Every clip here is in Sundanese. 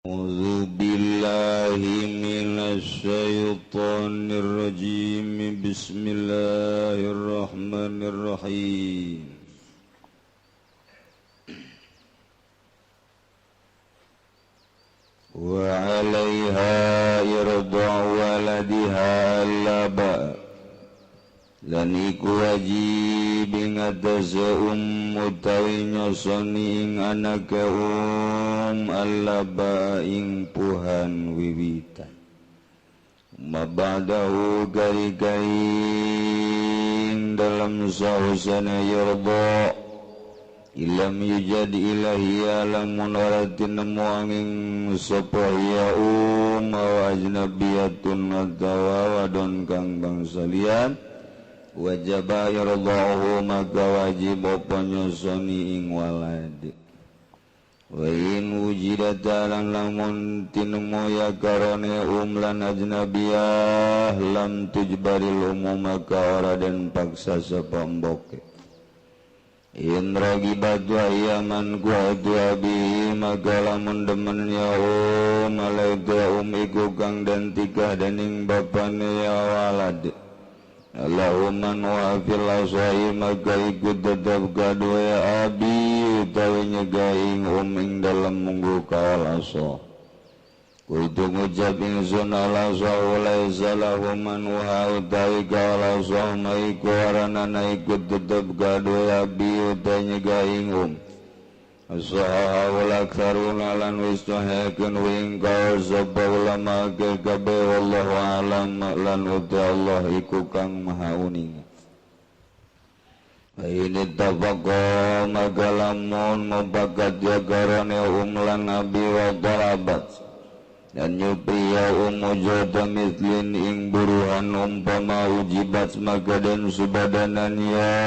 أعوذ بالله من الشيطان الرجيم. بسم الله الرحمن الرحيم. وعليها إرضاع ولدها اللبأ lan iku wajib ing atase utawi nyosoni ing anake allaba ing puhan wiwitan mabadahu gari-garing dalam sahusana yarda ilam yujad ilahi lamun ora tinemu angin sapa ya wa ajnabiyatun atawa wadon kang bangsa liyan wajaba yardahu maka wajib apa nyosoni ing walad wa in wujidat lan lamun tinemu ya karone lan ajnabiyah lam tujbaril umum maka ora den paksa sapa mboke in ragibat wa yaman kuatu abi maka lamun demen ya alaika iku kang den tikah dening bapane ya walad Allahumma wa fil asai maka ikut tetap kadua abi utawi nyegaing ing dalam munggu kaul asa kudu ngucap ingsun ala laisa lahu man wa utawi kaul asa maiku aranana ikut tetap kadua abi utawi nyegaing As-sahawul aktharuna lan wistahakeun wing kaul sapa ulama kabeh wallahu alam lan uti Allah iku kang maha uning. Ini tafaqa maka lamun mubakat jagarane lan nabi wa darabat dan nyupi ya umujata mislin ing buruhan umpama ujibat maka den subadanan ya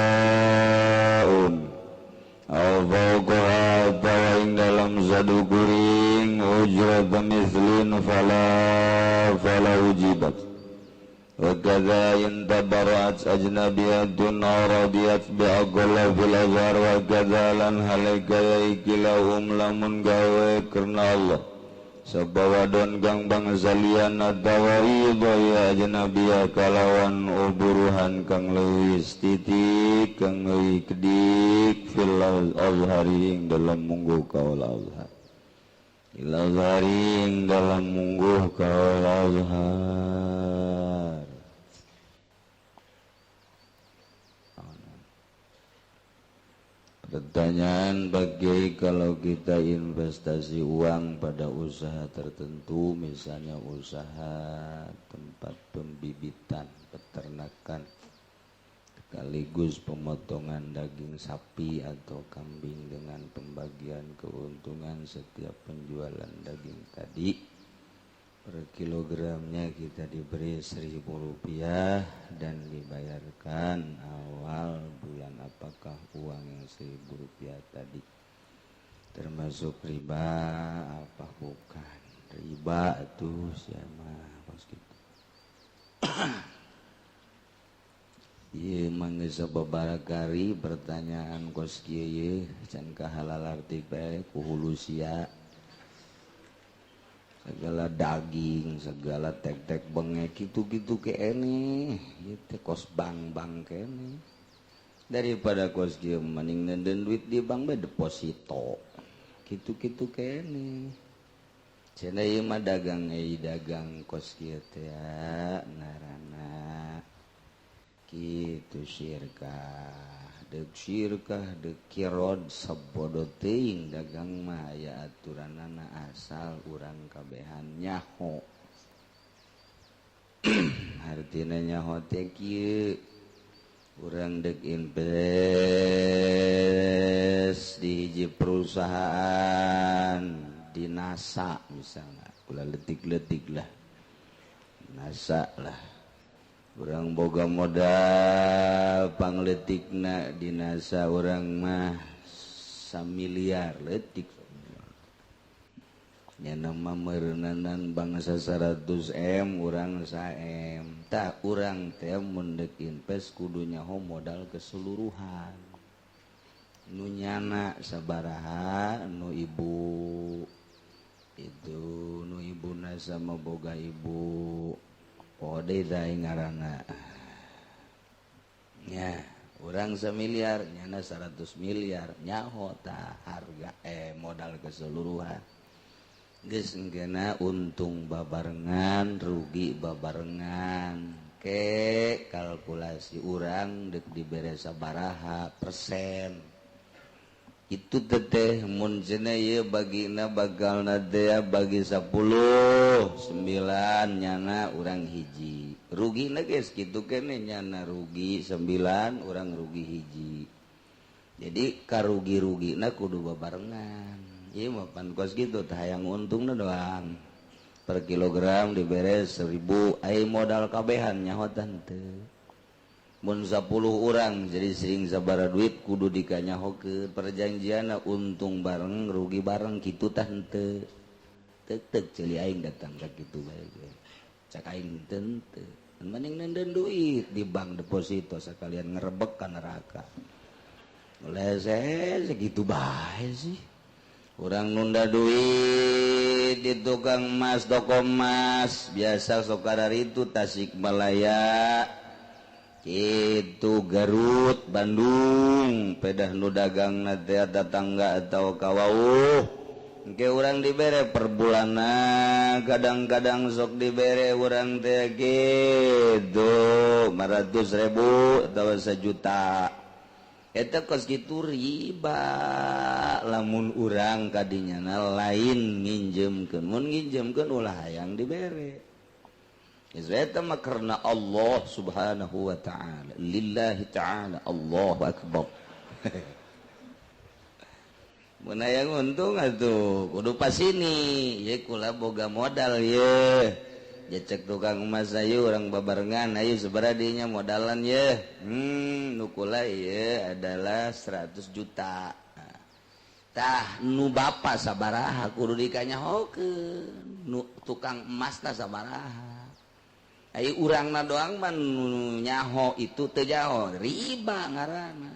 Al-fawqaha tawa ing dalam sadu kuring ujrat mislin fala ujibat wa kadza in tabara'at ajnabiyatun aradiyat bi'aqalla fil azhar wa kadza lan halika ya ikilahum lamun gawe karena Allah sapa wadon kang bangsa liyan atawa idha ya ajnabiyah kalawan uburuhan kang leuwih titik kang leuwih kedik fil azhari ing dalam mungguh kaul azhar il azhari ing dalam mungguh kaul azhar. Pertanyaan bagi kalau kita investasi uang pada usaha tertentu, misalnya usaha tempat pembibitan, peternakan, sekaligus pemotongan daging sapi atau kambing dengan pembagian keuntungan setiap penjualan daging tadi, per kilogramnya kita diberi Rp1.000 dan dibayarkan awal bulan. Apakah uang yang Rp1.000 tadi termasuk riba apa bukan? Riba itu siapa kos gitu. Ieu mangga sababaraha kali pertanyaan kos kieu ye can kahalal arti bae ku hulu sia. Segala daging, segala tek-tek bengek gitu-gitu kene, gitu kos bang-bang kene. Daripada kos kieu mending nenden duit di bank bae deposito. Gitu-gitu kene. Cenah ieu mah dagang euy dagang kos kieu teh ngaranna. Kitu syirkah, deuk syirkah deuk kirod sabodo teuing dagang mah aya aturanana asal urang kabehan nyaho. Artina nyaho teh kieu urang deuk invest di hiji perusahaan di NASA misalnya, ulah letik-letik lah NASA lah. Urang boga modal pangletikna di NASA urang mah samiliar letik nya nama meureuneunan bangsa 100 M urang 1 M tah urang teh mun deuk invest kudu nyaho modal keseluruhan nu nyana sabaraha nu ibu Itu nu ibuna sama boga ibu kode ngaranna nya, urang semiliar, nyana 100 miliar, nyaho tah harga modal keseluruhan. Geus engkeuna untung babarengan, rugi babarengan. Ke kalkulasi urang dek dibere sabaraha persen itu teteh. Mun cenah ieu bagina bagalna teh bagi 10, 9 nyana, urang hiji. Rugi na geus kitu kene, nyana rugi 9, urang rugi hiji. Jadi karugi-rugi na kudu babarengan. Ieu mah pan kos kitu tah, hayang untungna doang. Per kilogram dibere 1000, ai modal kabehan nyaho teu. Mun 10 orang jadi sering sabara duit kudu dikanyahokeun perjanjian, untung bareng, rugi bareng, kitu tah henteu. Tek tek ceuli aing datang ka kitu bae, cak aing teu. Mending nenden duit di bank deposito sekalian ngerebek ka neraka. Lese segitu bae sih. Urang nunda duit di tukang emas, toko emas biasa sok itu Tasikmalaya itu, Garut, Bandung, pedah nu dagang teh tetangga atau kawauh. Ke urang dibere per bulanna, kadang-kadang sok dibere urang teh gitu 500 ribu atau sejuta. Eta kos kitu riba lamun urang kadinya lain nginjemkeun. Mun nginjemkeun ulah hayang dibere. Eta mah karena Allah Subhanahu wa ta'ala, lillahi ta'ala. Allahu akbar. Mun hayang untung atuh kudu pas ini ye, kula boga modal ye. Ya cek tukang emas, ayo urang babarengan, ayo sabaraha dinya modalan ye. Nu kula ye adalah 100 juta. Tah, nu bapa sabaraha kudu dikanyahokeun, nu tukang emasna sabaraha. Ai urangna doang mah nu nyaho itu teu nyaho, riba ngaranna.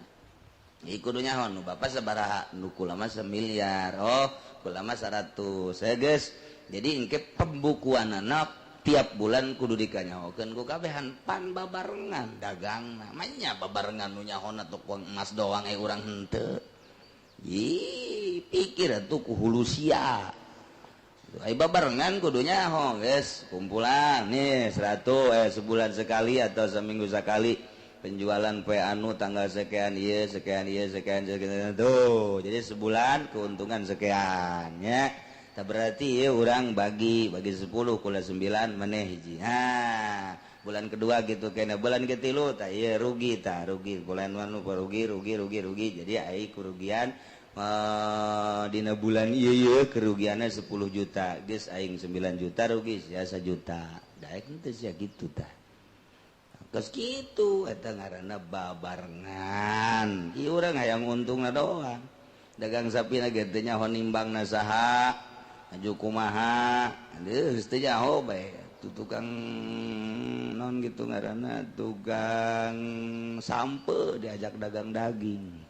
Ieu kudu nyaho nu bapa sabaraha, nu kula mah semiliar, oh kula mah 100. Ya geus, jadi engke pembukuanana tiap bulan kudu dikanyahokeun ku kabehan, pan babarengan dagangna. Manya babarengan nu nyahona tukang emas doang, eh urang henteu. Ih, pikir atuh ku hulu sia. Ai babarengan kudu nyaho, geus kumpulan nih 100, sebulan sekali atau seminggu sekali penjualan poe anu tanggal sekian ieu, sekian ieu, sekian sekian tuh. Jadi sebulan keuntungan sekian nya. Tak berarti ya urang bagi bagi 10, kula 9, maneh hiji. Ha, bulan kedua gitu kena, bulan ketilu tak iya rugi, tak rugi bulan anu rugi rugi rugi rugi. Jadi ai kerugian dina bulan iya iya kerugiannya 10 juta, geus aing 9 juta rugi sia 1 juta. Daek teu sia gitu tah. Kos kitu eta ngaranna babarengan. Ieu urang hayang untungna doang. Dagang sapi na ge teu nyaho nimbangna saha, aju kumaha, geus teu nyaho bae. Tu tukang non gitu ngaranna, tukang sampe diajak dagang daging.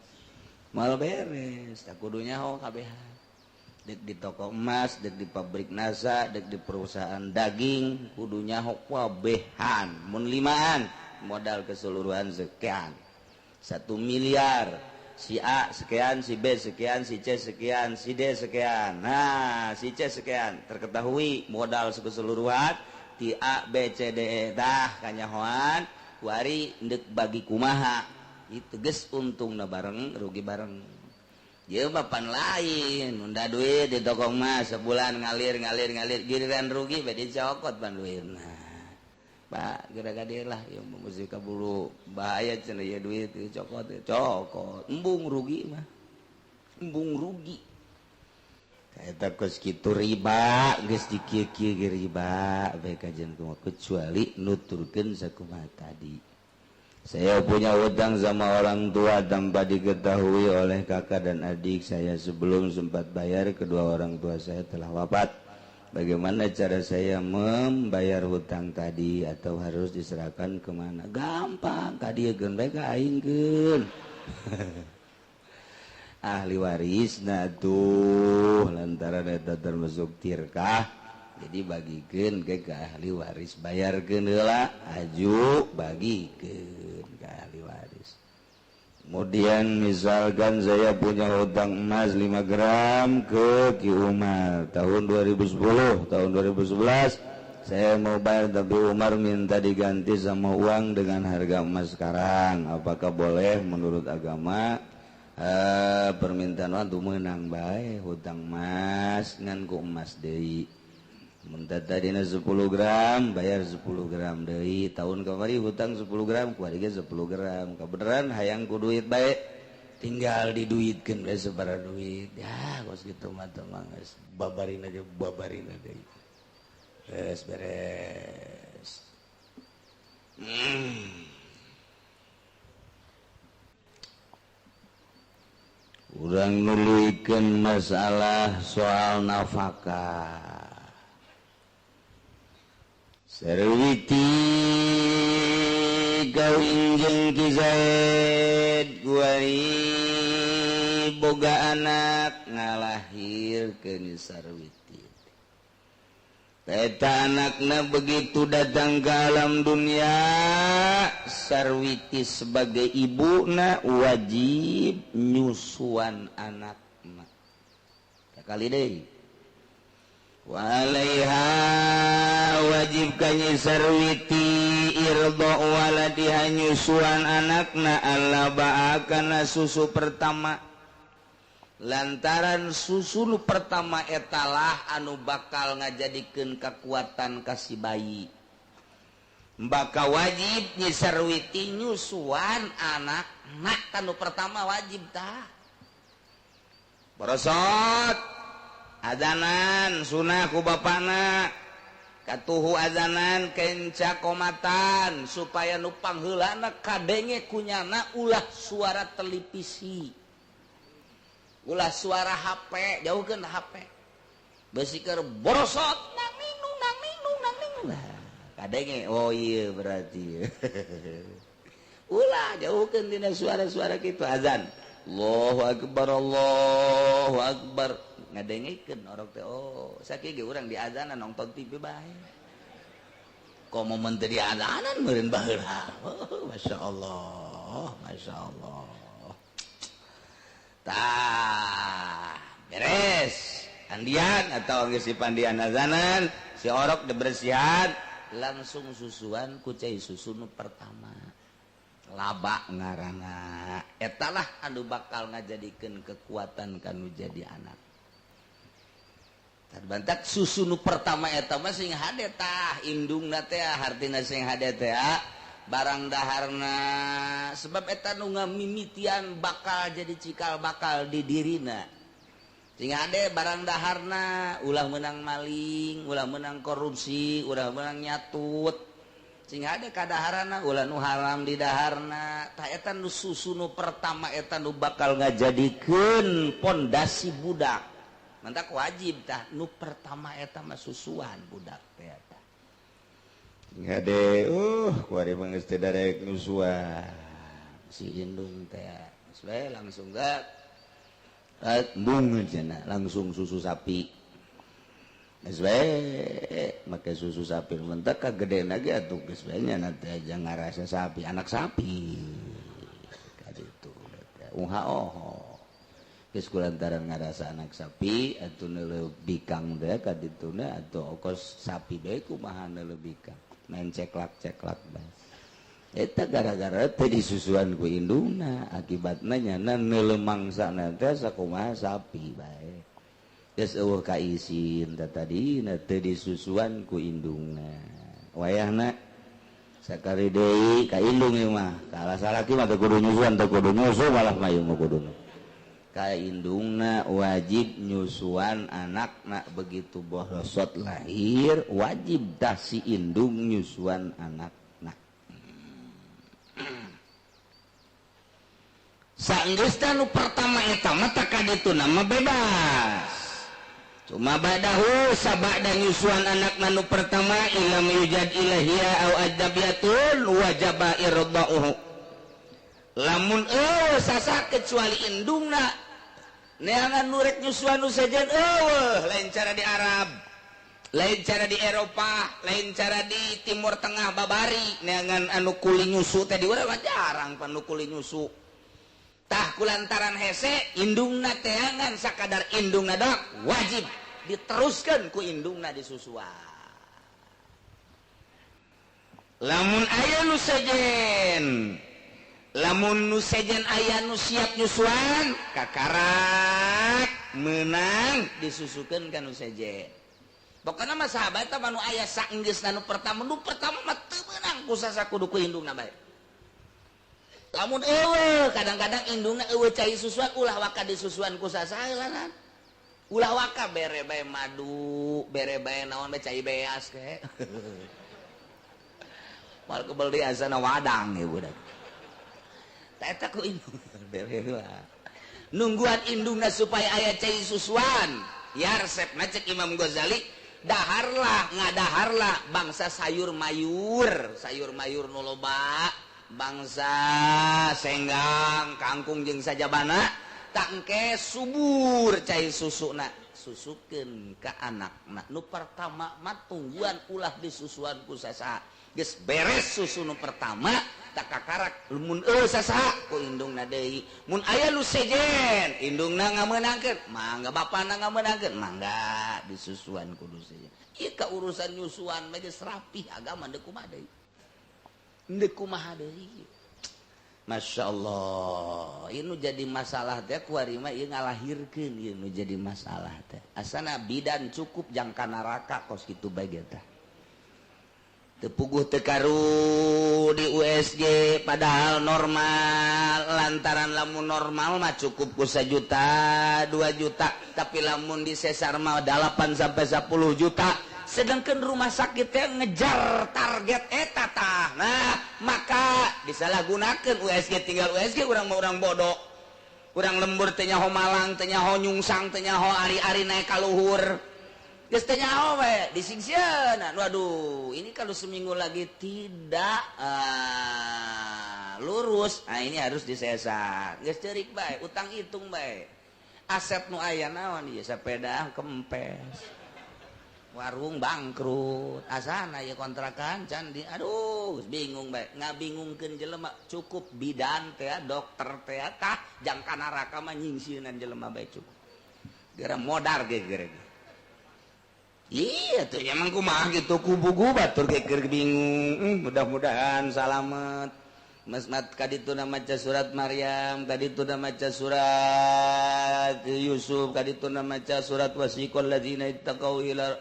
Mal beres, tak kudu nyaho kabehan. Dek di toko emas, dek di pabrik nasa, dek di perusahaan daging, kudu nyaho kabehan. Mun limaan, modal keseluruhan sekian. 1 miliar, si A sekian, si B sekian, si C sekian, si D sekian. Nah, si C sekian, terketahui modal keseluruhan ti A B C D E dah kanyahoan, kuari ndek bagi kumaha. Itu geus untungna bareng, rugi bareng. Ieu mah pan lain, nunda duit di toko emas sebulan ngalir ngalir ngalir, giliran rugi bae dicokot pan duitna. Pak, gara-gara lah ieu mah kaburu bahaya cenah ieu duit dicokot, cokot. Embung rugi mah. Embung rugi. Eta kos kitu riba, geus dikieu-kieu ge riba bae kajian kumaha, kecuali nuturkeun sakumaha tadi. Saya punya utang sama orang tua tanpa diketahui oleh kakak dan adik saya. Sebelum sempat bayar, kedua orang tua saya telah wafat. Bagaimana cara saya membayar hutang tadi atau harus diserahkan kemana? Gampang, ka dieu bae ka aing keun. Ahli warisna tuh lantaran eta termasuk tirkah jadi bagikeun ke ahli waris, bayarkeun heula aju bagikeun ke ahli waris. Kemudian misalkan saya punya hutang emas 5 gram ke Ki Umar tahun 2010, tahun 2011 saya mau bayar tapi Umar minta diganti sama uang dengan harga emas sekarang. Apakah boleh menurut agama? Permintaan waktu menang bae hutang emas ngan ku emas deui. Mun tadina 10 gram bayar 10 gram deui. Tahun kamari hutang 10 gram kuari ge 10 gram. Kabeneran hayang ku duit bae tinggal diduitkeun we sabaraha duit. Ya kos kitu mah teh mah geus babarin aja babarin deui. Beres beres. Urang nuluykeun masalah soal nafkah. Sarwiti kawin jeung Ki Zaid kuari boga anak ngalahirkeun Sarwiti. Eta anakna begitu datang ke alam dunia, Sarwiti sebagai ibuna wajib nyusuan anakna. Kali deui. Walaiha wajib ka Sarwiti irda waladiha nyusuan anakna alla ba'akana susu pertama. Lantaran susu nu pertama etalah anu bakal ngajadikeun kekuatan ka si bayi. Bakal wajib Nyi Sarwiti nyusuan anak nak anu pertama wajib tah. Borosot azanan sunah ku bapana katuhu azanan kenca komatan supaya nu pangheulana kadenge kunyana ulah suara televisi. Ulah suara HP, jauhkeun HP. Beusi keur borosot nang ninung nang ninung nang ninung. Nah, kadenge oh iya berarti. Ulah jauhkeun dina suara-suara kitu azan. Allahu akbar Allahu akbar. Ngadengekeun orok teh oh sakieu ge urang di azanan nonton TV bae. Komo mun teu di azanan meureun baheula. Oh, masyaallah, masyaallah. Tah, beres. Andian atau geus dipandian azanan, si orok dibersihan, langsung susuan ku cai susu nu pertama. Laba ngaranna. Eta lah anu bakal ngajadikeun kekuatan kanu jadi anak. Terbantak susu nu pertama eta mah sing hade tah, indungna teh hartina sing hade teh barang daharna sebab eta nu ngamimitian bakal jadi cikal bakal di dirina. Sing hade barang daharna ulah menang maling, ulah menang korupsi, ulah menang nyatut. Sing hade kadaharana ulah nu haram di daharna. Tah eta nu susu nu pertama eta nu bakal ngajadikeun pondasi budak. Mantak wajib tah nu pertama eta mah susuan budak teh. Ngade kuari mah geus teu darek nyusuan si indung teh geus we langsung gak embung cenah langsung susu sapi geus we make susu sapi mentak kagedena ge atuh geus we nya teh aja ngarasa sapi anak sapi ka ditu ungha oh geus kulantaran ngarasa anak sapi atuh neuleuh bikang teh ka dituna atuh okos sapi bae kumaha neuleuh bikang main ceklak-ceklak bae. Eta gara-gara teh disusuan ku indungna akibatna nyana neuleuh mangsana teh sakumaha sapi bae. Geus eueuh kaisin teh tadina teh disusuan ku indungna. Wayahna sakali deui ka indung ieu mah. Kalah salaki mah teu kudu nyusuan, teu kudu nyusu malah mah ieu mah kuduna. Ka indungna wajib nyusuan anakna begitu borosot lahir wajib dah si indung nyusuan anakna. Sanggeus nu pertama eta mah tah kadituna mah bebas. Cuma badahu sabada nyusuan anakna nu pertama ilam yujad ilahia au ajnabiyatun wajaba irda'uhu. Lamun sasa kecuali indungna Neangan nurek nyusuan nu sejen eueuh, lain cara di Arab, lain cara di Eropa, lain cara di Timur Tengah babari. Neangan anu kuli nyusu teh di urang mah jarang pan nu kuli nyusu. Tah kulantaran hese indungna teangan sakadar indungna doang wajib diteruskan ku indungna disusuan. Lamun aya nu sejen, lamun nu sejen aya nu siap nyusuan kakarak menang disusukeun ka nu sejen. Pokona mah sahabat teh nu aya saenggeusna nu pertama, nu pertama mah teu meunang ku sasa kudu ku indungna bae. Lamun eueuh kadang-kadang indungna eueuh cai susuan ulah waka disusuan ku sasa heulanan. Ulah waka bere bae madu, bere bae naon bae cai beas ke. Mal kebel di asana wadang ya budak. Eta ku indung bere heula. Nungguan indungna supaya aya cai susuan. Ya resepna cek Imam Ghazali, daharlah ngadaharlah bangsa sayur mayur nu loba, bangsa senggang, kangkung jeung sajabana, tangke subur cai susuna, susukeun ka anakna. Nu pertama mah tungguan ulah disusuan ku sasaha. Geus beres susu nu pertama tak kakarak mun eueuh sasaha ku indungna deui. Mun aya nu sejen indungna ngameunangkeun, mangga bapana ngameunangkeun, mangga disusuan kudu sejen. Ieu ka urusan nyusuan mah geus rapih agama deuk kumaha deui. Deuk kumaha deui. Masya Allah, ieu nu jadi masalah teh kuari mah ieu ngalahirkeun ieu nu jadi masalah teh. Asana bidan cukup jangka neraka kos kitu bae ge tah. Teu puguh teu karu di USG padahal normal, lantaran lamun normal mah cukup ku 1 juta, 2 juta, tapi lamun di sesar mah 8 sampai 10 juta. Sedangkan rumah sakit teh ngejar target eta tah. Nah, maka disalahgunakeun USG tinggal USG urang mah urang bodoh. Urang lembur teh nyaho malang, teh nyaho nyungsang, teh nyaho ari-ari naik ka luhur. Geus teh nyaho we disingsieunan. Waduh, ini kalau seminggu lagi tidak lurus, nah ini harus disesar. Geus ceurik bae, utang hitung bae. Aset nu aya naon ieu sepeda kempes. Warung bangkrut, asana ya kontrakan candi, aduh bingung bae, ngabingungkeun jelema cukup bidan teh, dokter teh, tah jangka neraka mah nyingsieunan jelema bae cukup. Geura modar ge geura. Iya tuh emang kumaha gitu kubu batur ge keur bingung, mudah-mudahan salamet. Mas mat kadituna maca surat Maryam, kadituna maca surat Yusuf, kadituna maca surat wasiqal ladzina ittaqau ila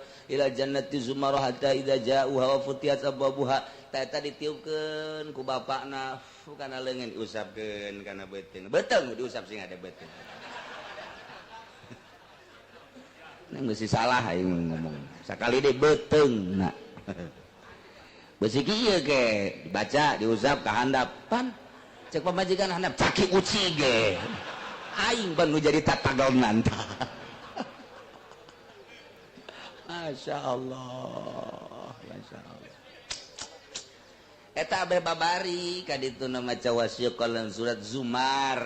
jannati zumar hatta idza ja'uha wa futiyat abwabuha. Ta eta ditiupkeun ku bapakna kana leungeun diusapkeun kana beuteung. Beuteung diusap sing ada beuteung. Nang beusi salah aing ngomong. Sakali deui beuteung na. Besi kieu ge dibaca diusap ka handap pan cek pamajikan handap caki uci ge aing pan nu jadi tatagonan. Masya Allah, Masya Allah. Eta abeh babari kadituna maca wasiqalan surat Zumar,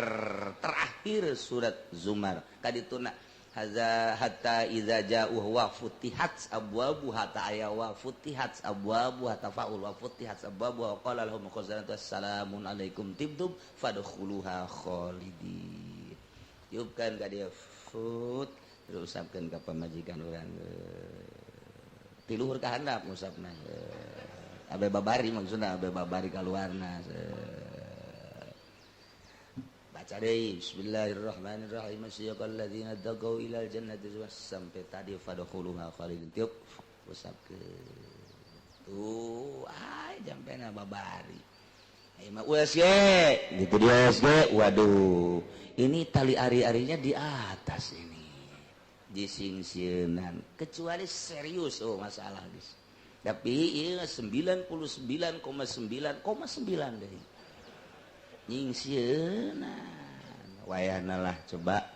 terakhir surat Zumar kadituna haza hatta idza ja'u wa futihat abwabuha ta aya wa futihat abwabuha tafaul wa futihat abwabuha wa qala lahum khazanatu assalamun alaikum tibtum fadkhuluha khalidin. Tiupkan ka dia fut terus usapkeun ka pamajikan urang ti luhur ka handap ngusapna abe babari maksudna abe babari kaluarna. Baca deui bismillahirrahmanirrahim asyaqal ladzina taqau ilal jannati sampai tadi fadkhuluha khalidin tiup usapkeun tuh ai jampena babari ai mah USG gitu di USG. Waduh ini tali ari-arinya di atas ini disingsieunan kecuali serius oh masalah guys. Tapi ieu 99,9,9 deui nyingsieunan. Wayahna lah coba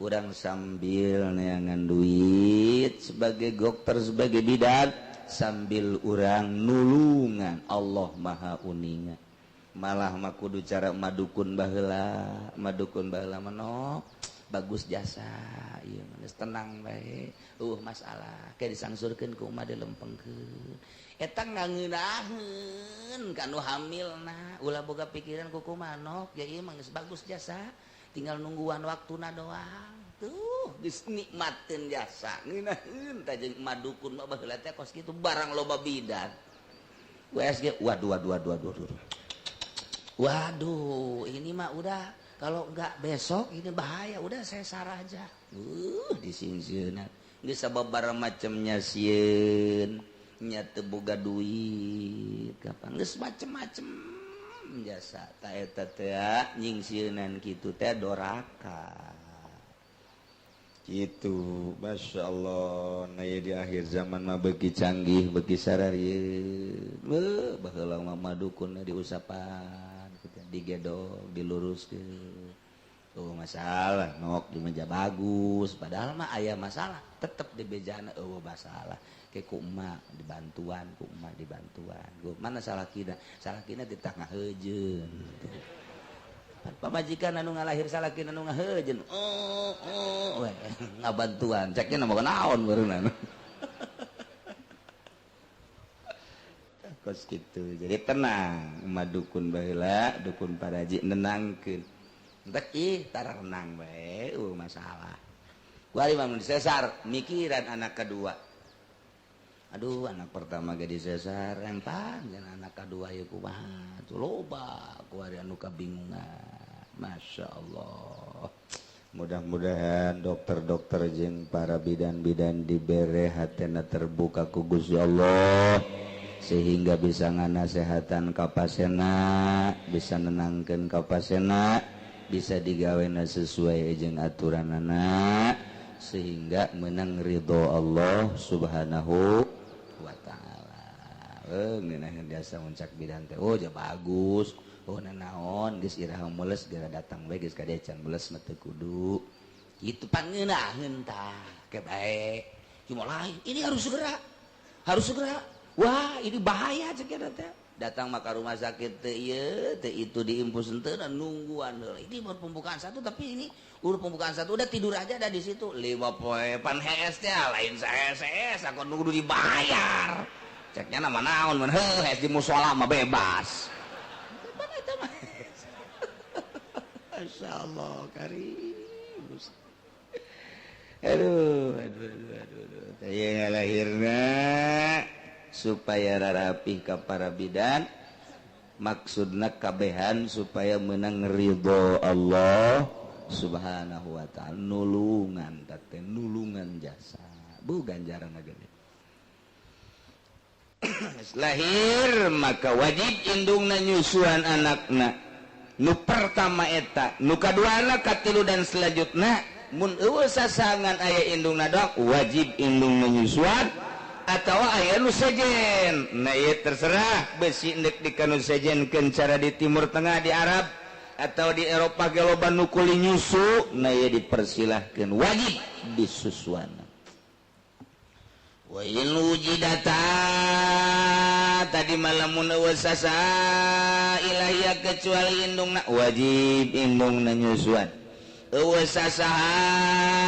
urang sambil neangan duit sebagai dokter sebagai bidan sambil urang nulungan Allah Maha Uninga. Malah mah kudu cara madukun baheula, madukun baheula manok Bagus jasa ieu mah geus tenang bae eueuh masalah ke disangsurkeun ku emak dilempengkeun eta ngangeunaheun ka nu hamilna ulah boga pikiran ku kumaha nok ya ieu mah geus bagus jasa tinggal nungguan waktuna doang tuh geus nikmateun jasa ngeunaheun tah jeung emak dukun mah baheula teh kos kitu barang loba bidan USG waduh waduh waduh waduh waduh ini mah udah kalau enggak besok ini bahaya udah sesar aja disingsieunan geus sababaraha macamnya sieun nya teu boga duit kapan geus macem-macem jasa ta eta teh nyingsieunan kitu teh doraka gitu. Masya Allah nah di akhir zaman mah beuki canggih beuki sararieun beuh baheula mah dukun diusapan digedog diluruskeun oh masalah nok di meja bagus padahal mah aya masalah tetep di bejana eueuh masalah ke ku emak dibantuan ku emak dibantuan mana salakina salakina teh ngaheujeun pamajikan anu ngalahir salakina anu ngaheujeun oh oh we ngabantuan ceknya mah naon barunan kos kitu. Jadi tenang emak dukun baheula dukun paraji nenangkeun entek ih tarenang bae eueuh masalah kuari mah mun disesar mikiran anak kedua aduh anak pertama ge disesar empang jeung anak kedua ieu kumaha tuh loba kuari anu kabingungan. Masya Allah mudah-mudahan dokter-dokter jeung para bidan-bidan dibere hatena terbuka ku Gusti Allah sehingga bisa nganasehatan ka pasena bisa nenangkeun ka pasena bisa digawena sesuai jeung aturanana sehingga menang ridho Allah Subhanahu wa ta'ala. Ngeunah jasa muncak bidan teh oh ja bagus oh nanaon geus iraha mules geura datang bae geus ka dieu can mules mah teu kudu kitu pangeunaheun tah ke bae cuma lain ini harus segera wah ini bahaya cek eta teh datang mah ka rumah sakit teh ieu teh itu diimpus henteu nungguan heula ini baru pembukaan satu tapi ini udah pembukaan satu udah tidur aja ada di situ 5 poe pan hees teh lain saes aku nunggu dibayar ceknya nama naon mun heuh hees di musala mah bebas pan eta mah masyaallah karim aduh aduh aduh aduh teh lahirna supaya rarapih ka para bidan maksudna kabehan supaya menang ridho Allah Subhanahu wa ta'ala nulungan teh nulungan jasa bu ganjaran gede lahir maka wajib indungna nyusuan anakna nu pertama eta nu kaduana katilu dan selanjutna mun eueuh sasangan aya indungna doang wajib indungna nyusuan atau aya nu sejen nah ieu terserah besi ndek dikanu sejenkeun cara di Timur Tengah di Arab atau di Eropa ge loba nu kuli nyusu nah ieu dipersilahkeun wajib disusuan. Wa in wujidata tadi malamun wasasa ilahia kecuali indungna wajib indungna nyusuan wasasa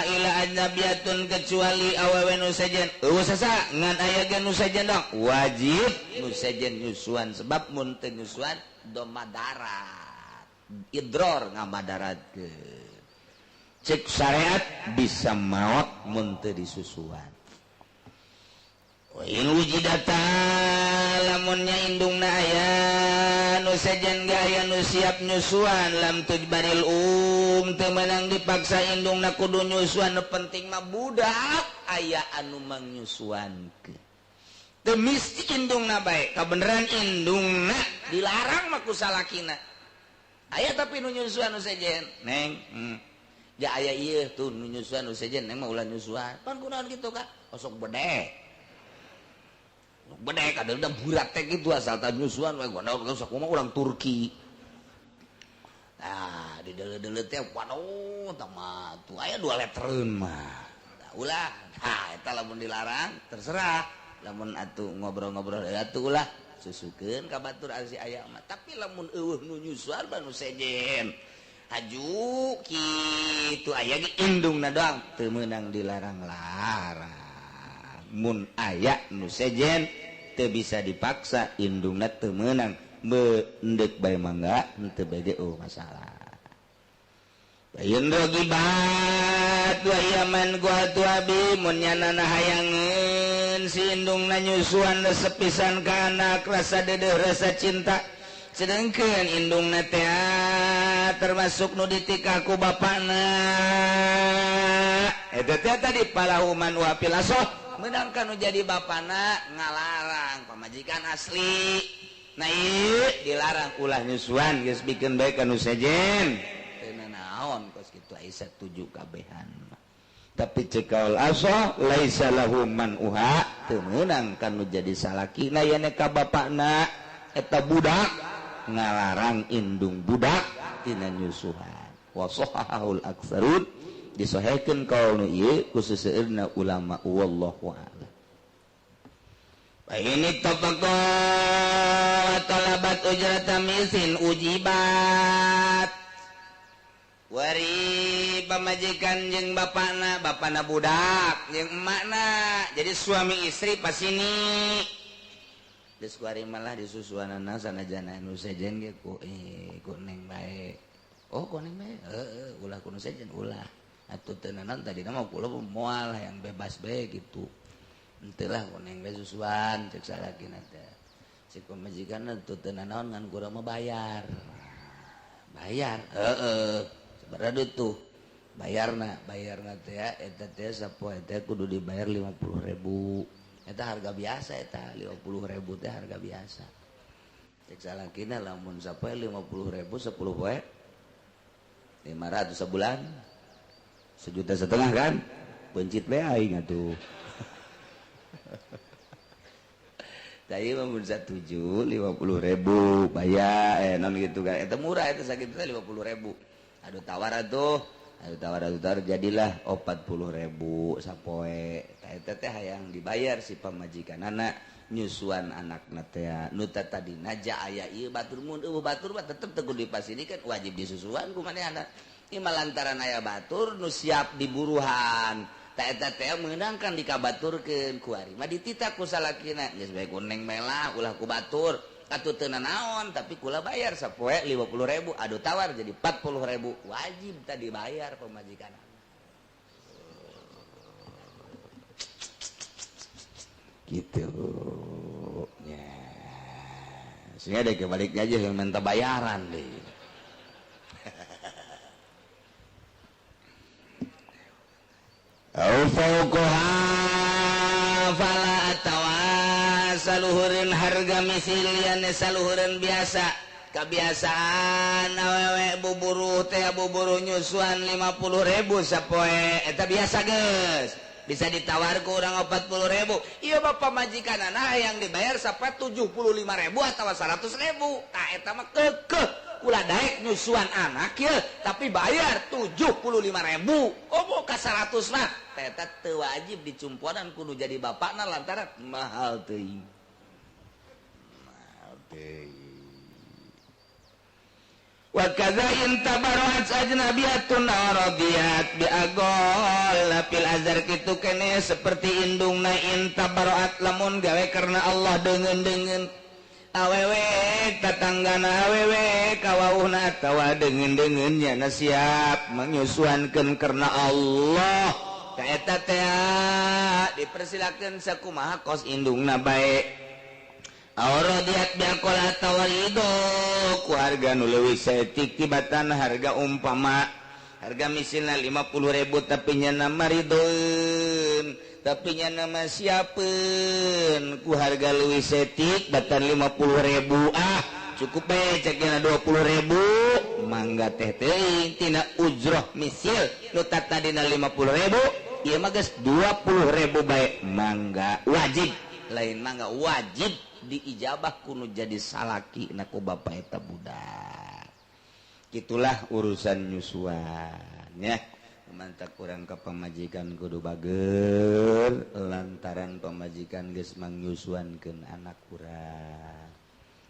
ila ajnabiyatun kecuali awewe nu sejen wasasa ngan aya ge nu sejen dong wajib nu sejen nyusuan sebab mun teu nyusuan do madarat idror ngamadaratkeun cek syariat bisa maot mun teu disusuan. In wujidata lamunnya indungna aya nu sejen ge aya nu siap nyusuan lam tujbaril teu meunang dipaksa indungna kudu nyusuan nu penting mah budak aya anu mangnyusuankeun teu misti indungna bae kabeneran indungna dilarang mah ku salakina aya tapi nu nyusuan nu sejen neng ja aya ieu tuh nu nyusuan nu sejen neng mah ulah nyusuan pan kunaon kitu ka osok bedek bedek ada udah burat teh gitu asal tah nyusuan we gua sok mah urang Turki nah di deuleu-deuleu teh waduh tah mah tuh aya 2 letreun mah tah ulah ha eta lamun dilarang terserah lamun atuh ngobrol-ngobrol atuh ulah susukeun ka batur asi aya mah tapi lamun eueuh nu nyusuan mah nu sejen Haju kitu aya ge indungna doang teu meunang dilarang-larang. Mun aya nu sejen teu bisa dipaksa indungna teu meunang endek bae mangga henteu bae ge oh masalah. Bayin rogibat wa yaman gua tuabi mun nyanana hayangeun si indungna nyusuan resep pisan ka anak rasa dedeuh rasa cinta. Sedangkan indungna teh termasuk nu ditikah ku bapana. Eta teh tadi palahuman wa fil asoh meunangkan nu jadi bapana ngalarang pamajikan asli. Nah ieu dilarang ulah nyusuan geus bikeun bae ka nu sejen. Teu nanaon kos kitu aya satuju kabehan. Tapi ceuk kaul asoh laisa lahu man uha teu meunang ka nu jadi salakina yen ka bapana eta budak ngalarang indung budak tina nyusuhan. Wa sahahul aktsarun disahihkeun kaul nu ieu ku seseueurna ulama wallahu a'lam. Fa ini tafaqa talabat ujrata misin ujibat. Wari pamajikan jeung bapana, bapana budak jeung emakna. Jadi suami istri pasini. Geus kuari malah disusuanana sanajana nu sejen ge ku ku neng bae. Oh ku neng bae. Heeh, ulah ku nu sejen ulah. Atuh teu naon tadina mah kula moal hayang bebas bae kitu. Henteu lah ku neng bae susuan ceuk salakina teh. Cek pamajikanna teu teu nanaon ngan kurang mah bayar. Bayar. Heeh. Sabaraha duit tuh? Bayarna, bayarna teh eta teh sapoe teh kudu dibayar 50.000. Eta harga biasa eta 50.000 teh harga biasa. Cek salakina lamun sapoe 50.000 10 poe 500 sebulan. 1,5 juta kan? Pencit bae aing atuh. Tadi mah mun satuju 50.000 bayar non gitu kan. Eta murah eta sakitu teh 50.000. Aduh tawar atuh. Aduh tawar jadilah 40.000 sapoe. Eta teh hayang dibayar si pamajikanana nyusuan anakna teh. Nu tadina ja aya ieu batur mun eueuh batur mah tetep teu kudu dipasinikan wajib disusuan ku manehna. Ieu mah lantaran aya batur nu siap diburuhan. Ta eta teh meunangkan dikabaturkeun ku ari mah dititah ku salakina geus bae ku neng melah ulah ku batur atuh teu nanaon tapi kula bayar sapoe 50.000 aduh tawar jadi 40.000 wajib tadi bayar pamajikan gitu ya. Sehingga deh kebaliknya aja yang minta bayaran deh. Au fauqaha fala atawa saluhureun harga misil liane saluhureun biasa kebiasaan awewe buburuh teh buburuh nyusuan 50.000 sapoe eta biasa geus bisa ditawar ku urang 40.000 ieu mah pamajikanana yang dibayar sapoe 75.000 atawa 100.000 tah eta mah keukeuh ulah daek nyusuan anak ya tapi bayar 75.000 komo ka 100 mah eta teu wajib dicumponan kudu jadi bapakna lantaran mahal teuing mahal teuing. Wa kadza in tabarrat ajnabiyatun radiyat bi agol fil azhar kitu kene seperti indungna in tabarrat lamun gawe karena Allah deungeun-deungeun awewe tatanggana awewe kawauhna atawa deungeun-deungeunnya na siap menyusuankeun karena Allah ka eta teh dipersilakeun sakumaha kos indungna bae. Auradiat biaqola tawalido ku harga nu leuwih saeutik tibatan harga umpama harga misilna 50.000 tapi nyana maridoeun tapi nyana mah siapeun ku harga leuwih saeutik batan 50.000 ah cukup bae cek nyana 20.000 mangga teh teuing tina ujroh misil nu tadina 50.000 ieu mah geus 20.000 bae mangga wajib lain mangga wajib diijabah kuno jadi salaki na ku bapa eta budak. Itulah urusan nyusuan ya. Mantak urang ka pamajikan kudu bager lantaran pamajikan geus mangnyusuankeun anak urang.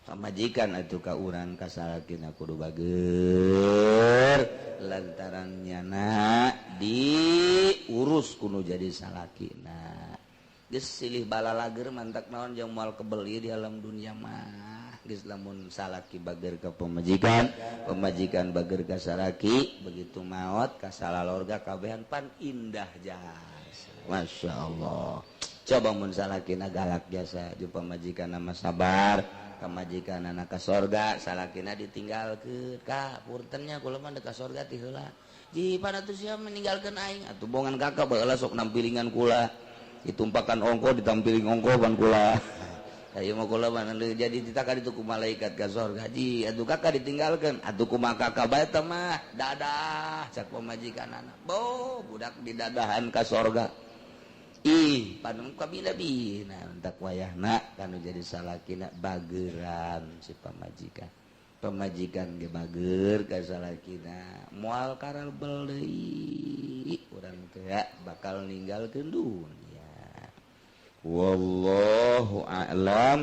Pamajikan atuh ka urang ka salakina kudu bager lantaran nyana diurus kudu jadi salakina. Geus silih balalager mantak naon jeung moal kebeli di alam dunia mah. Geus lamun salaki bager ka pamajikan, pamajikan bager ka salaki, begitu maot ka salalorga kabehan pan indah jasa. Masya Allah. Coba mun salakina galak jasa jeung pamajikan mah sabar, pamajikan anak ka sorga, salakina ditinggalkeun. Ka puntennya kula mah ka sorga ti heula. Ji pan atuh sia meninggalkeun aing, atuh bongan kakak baheula sok nampilingan kula. Ditumpakan ongko ditampiling ongko ban kula. Ayo mah kula mah jadi ditaka ditu ku malaikat ka sorga. Ji atuh kakak ditinggalkeun, atuh kumaha kakak bae teh mah dadah cak pamajikanana. Bo budak didadahan ka sorga. Ih, panung kabila-bila entak wayahna kanu jadi salakina bageran si pamajikan. Pamajikan ge bager ka salakina, moal karabel deui urang teh bakal ninggalkeun dunia. Wallahu a'lam.